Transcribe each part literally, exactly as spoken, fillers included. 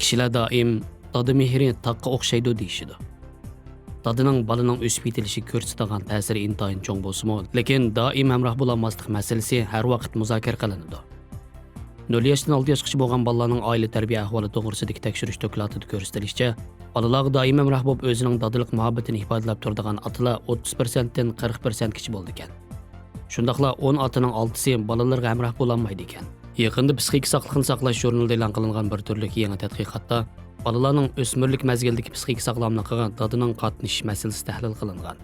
كىشىلەر دائىم «دادا مېھرى تاغقا ئوخشايدۇ» دېيىشىدۇ. دادىنىڭ بالىنىڭ ئۆسۈپ يېتىلىشىگە كۆرسىتىدىغان تەسىرى ئىنتايىن چوڭ بولسىمۇ، لېكىن دائىم ھەمراھ بولالماسلىق مەسىلىسى ھەر ۋاقىت مۇزاكىرە قىلىنىدۇ. نۆل ياشتىن ئالتە ياشقىچە بولغان بالىلارنىڭ ئائىلە تەربىيە ئەھۋالى توغرىسىدىكى تەكشۈرۈش دوكلاتىدا كۆرسىتىلىشىچە، بالىلارغا دائىم ھەمراھ بولۇپ، ئۆزىنىڭ دادىلىق مۇھەببىتىنى ئىپادىلەپ تۇرىدىغان ئاتىلار ئوتتۇز پىرسەنتتىن قىرىق پىرسەنتكىچە بولىدىكەن. شۇنداقلا ئون ئاتىنىڭ ئالتىسى بالىلىرىغا ھەمراھ بولالمايدىكەن. يېقىندا پسىخىكا ساقلىقىنى ساقلاش ژۇرنىلىدا ئېلان قىلىنغان بىر تۈرلۈك يېڭى تەتقىقاتتا بالىلارنىڭ ئۆسمۈرلۈك مەزگىلدىكى پسىخىكا ساغلاملىقىغا دادىنىڭ قاتنىشىش مەسىلىسى تەھلىل قىلىنغان.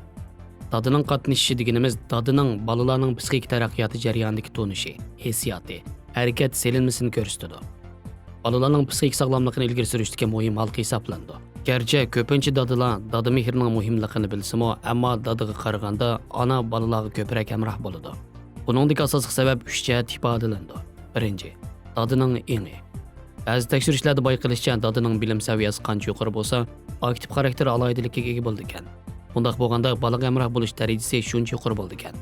دادىنىڭ قاتنىشىشى دېگىنىمىز دادىنىڭ بالىلارنىڭ پسىخىكا تەرەققىياتى جەريانىدىكى تونۇشى، ھېسسىياتى، ھەرىكەت سېلىنمىسىنى كۆرسىتىدۇ. بالىلارنىڭ پسىخىكا ساغلاملىقىنى ئىلگىرى سۈرۈشتىكى مۇھىم ھالقا ھېسابلىنىدۇ. گەرچە كۆپىنچە دادىلار دادا مېھرىنىڭ مۇھىملىقىنى بىلسىمۇ، ئەمما دادىغا قارىغاندا ئانا بالىلارغا كۆپرەك ھەمراھ بولىدۇ. بۇنىڭدىكى ئاساسلىق سەۋەب ئۈچ جەھەتتە ئىپادىلىنىدۇ. بىرىنچى، دادىنىڭ ئېڭى. بەزى تەكشۈرۈشلەردە بايقىلىشىچە، دادىنىڭ بىلىم سەۋىيەسى قانچە يۇقىرى بولسا، ئاكتىپ خاراكتېر ئالاھىدىلىكىگە ئىگە بولىدىكەن. بۇنداق بولغاندا بالىغا ھەمراھ بولۇش دەرىجىسى شۇنچە يۇقىرى بولىدىكەن.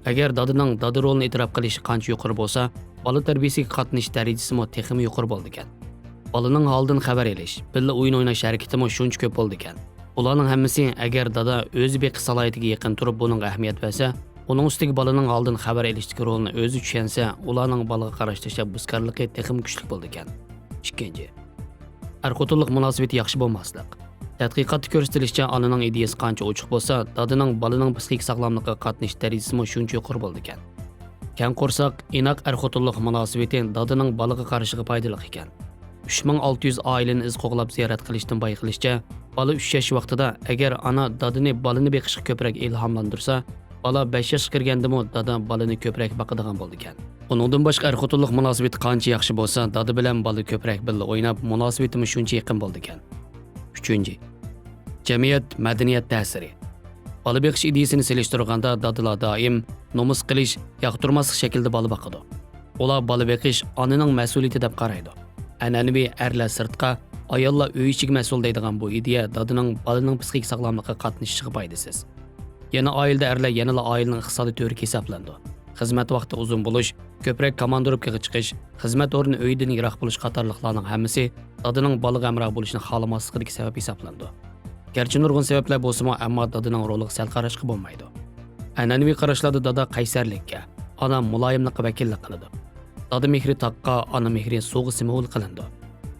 ئەگەر دادىنىڭ دادا رولىنى ئېتىراپ قىلىشى قانچە يۇقىرى بولسا، بالا تەربىيەسىگە قاتنىشىش دەرىجىسىمۇ تېخىمۇ يۇقىرى بولىدىكەن. بالىنىڭ ھالىدىن خەۋەر ئېلىش، بىللە ئويۇن ئويناش ھەرىكىتىمۇ شۇنچە كۆپ بولىدىكەن. بۇلارنىڭ ھەممىسى ئەگەر دادا ئۆزى بېقىش سالاھىيىتىگە يېقىن تۇرۇپ بۇنىڭغا ئەھمىيەت بەرسە، ئۇنىڭ ئۈستىگە بالىنىڭ ھالىدىن خەۋەر ئېلىشتىكى رولىنى ئۆزى چۈشەنسە، ئۇلارنىڭ بالىغا قاراشتا تەشەببۇسكارلىقى تېخىمۇ كۈچلۈك بولىدىكەن. ئىككىنچى، ئەر-خوتۇنلۇق مۇناسىۋىتى ياخشى بولماسلىق. تەتقىقاتتا كۆرسىتىلىشىچە، ئانىنىڭ ئىدىيەسى قانچە ئوچۇق بولسا، دادىنىڭ بالىنىڭ پسىخىك ساغلاملىقىغا قاتنىشىش دەرىجىسىمۇ شۇنچە يۇقىرى بولىدىكەن. كەڭ قورساق، ئىناق ئەر-خوتۇنلۇق مۇناسىۋىتى دادىنىڭ بالىغا قارىشىغا پايدىلىق ئىكەن. ئۈچ مىڭ ئالتە يۈز ئائىلىنى ئىز قوغلاپ زىيارەت قىلىشتىن بايقىلىشىچە، بالا ئۈچ ياش ۋاقتىدا ئەگەر ئانا دادىنى بالىنى بېقىشقا كۆپرەك ئىلھاملاندۇرسا، بالا بەش ياشقا كىرگەندىمۇ دادا بالىنى كۆپرەك باقىدىغان بولىدىكەن. ئۇنىڭدىن باشقا، ئەر-خوتۇنلۇق مۇناسىۋىتى قانچە ياخشى بولسا، دادا بىلەن بالا كۆپرەك بىللە ئويناپ، مۇناسىۋىتىمۇ شۇنچە يېقىن بولىدىكەن. ئۈچىنچى، جەمئىيەت، مەدەنىيەت تەسىرى. بالا بېقىش ئىدىيىسىنى سېلىشتۇرغاندا، دادىلار دائىم نومۇس قىلىش، ياقتۇرماسلىق شەكلىدە بالا باقىدۇ. ئۇلار بالا بېقىش ئانىنىڭ مەسئۇلىيىتى دەپ قارايدۇ. ئەنئەنىۋى «ئەرلەر سىرتقا، ئاياللار ئۆي ئىچىگە مەسئۇل» دەيدىغان بۇ ئىدىيە دادىنىڭ بالىنىڭ پسىخىك ساغلاملىقىغا قاتنىشىشىغا پايدىسىز. يەنە ئائىلىدە ئەرلەر يەنىلا ئائىلىنىڭ ئىقتىسادىي تۈۋرۈكى ھېسابلىنىدۇ. خىزمەت ۋاقتى ئۇزۇن بولۇش، كۆپرەك كاماندىروپكىغا چىقىش، خىزمەت ئورنى ئۆيدىن يىراق بولۇش قاتارلىقلارنىڭ ھەممىسى دادىنىڭ بالىغا ھەمراھ بولۇشنى خالىماسلىقىدىكى سەۋەب ھېسابلىنىدۇ. گەرچە نۇرغۇن سەۋەبلەر بولسىمۇ، ئەمما دادىنىڭ رولىغا سەل قاراشقا بولمايدۇ. ئەنئەنىۋى قاراشلاردا دادا قەيسەرلىككە، ئانا مۇلايىملىققا ۋەكىللىك قىلىدۇ. دادا مېھرى تاغقا، ئانا مېھرى سۇغا سىمۋول قىلىنىدۇ.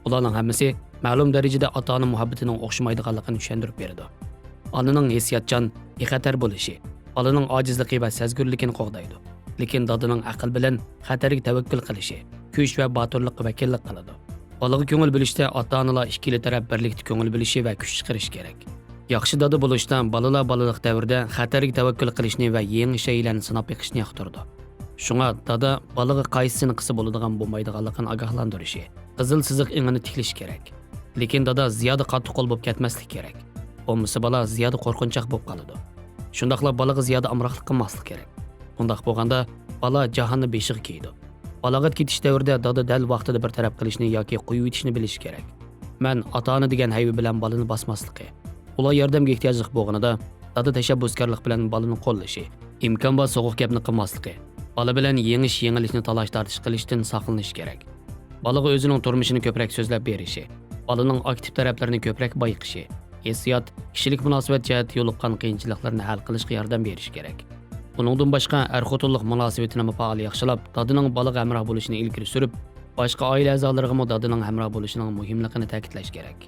بۇلارنىڭ ھەممىسى مەلۇم دەرىجىدە ئاتا-ئانا مۇھەببىتىنىڭ ئوخشىمايدىغانلىقىنى چۈشەندۈرۈپ بېرىدۇ. ئانىنىڭ ھېسسىياتچان، بىخەتەر بولۇشى، بالىنىڭ ئاجىزلىقى ۋە سەزگۈرلۈكىنى قوغدايدۇ. لېكىن دادىنىڭ ئەقىل بىلەن خەتەرگە تەۋەككۈل قىلىشى، كۈچ ۋە باتۇرلۇققا ۋەكىللىك قىلىدۇ. بالىغا كۆڭۈل بۆلۈشتە ئاتا-ئانىلار ئىككىلا تەرەپ بىرلىكتە كۆڭۈل بۆلۈشى ۋە كۈچ چىقىرىشى كېرەك. ياخشى دادا بولۇشتا بالىلار بالىلىق دەۋرىدە خەتەرگە تەۋەككۈل قىلىشنى ۋە يېڭى شەيئىلەرنى سىناپ بېقىشنى ياقتۇرىدۇ. شۇڭا دادا بالىغا قايسىسىنى قىلسا بولىدىغان بولمايدىغانلىقىنى ئاگاھلاندۇرۇشى، قىزىل سىزىق ئېڭىنى تىكلىشى كېرەك. لېكىن دادا زىيادە قاتتىق قول بولۇپ كەتمەسلىكى كېرەك. بولمىسا بالا زىيادە قورقۇنچاق بولۇپ قالىدۇ. شۇنداقلا بالىغا زىيادە ئامراقلىق قىلماسلىق كېرەك. بۇنداق بولغاندا بالا جاھاننى بېشىغا كىيىدۇ. بالاغەت كېتىش دەۋرىدە دادا دەل ۋاقتىدا بىر تەرەپ قىلىشنى ياكى قويۇۋېتىشنى بىلىشى كېرەك. مەن ئاتا-ئانا دېگەن ھەيۋە بىلەن بالىنى باسماسلىقى، ئۇلار ياردەمگە ئېھتىياجلىق بولغىنىدا دادا تەشەببۇسكارلىق بىلەن بالىنى قوللىشى، ئىمكان بار سوغۇق گەپنى قىلماسلىقى، بالا بىلەن يېڭىش-يېڭىلىشنى تالاش-تارتىش قىلىشتىن ساقلىنىشى كېرەك. بالىغا ئۆزىنىڭ تۇرمۇشىنى كۆپرەك سۆزلەپ بېرىشى، بالىنىڭ ئاكتىپ تەرەپلىرىنى كۆپرەك بايقىشى، ھېسسىيات، كىشىلىك مۇناسىۋەت جەھەتتە يولۇققان قىيىنچىلىقلىرىنى ھەل قىلىشقا ياردەم بېرىشى كېرەك. ئۇنىڭدىن باشقا، ئەر-خوتۇنلۇق مۇناسىۋىتىنىمۇ پائال ياخشىلاپ، دادىنىڭ بالىغا ھەمراھ بولۇشىنى ئىلگىرى سۈرۈپ، باشقا ئائىلە ئەزالىرىغىمۇ دادىنىڭ ھەمراھ بولۇشىنىڭ مۇھىملىقىنى تەكىتلەش كېرەك.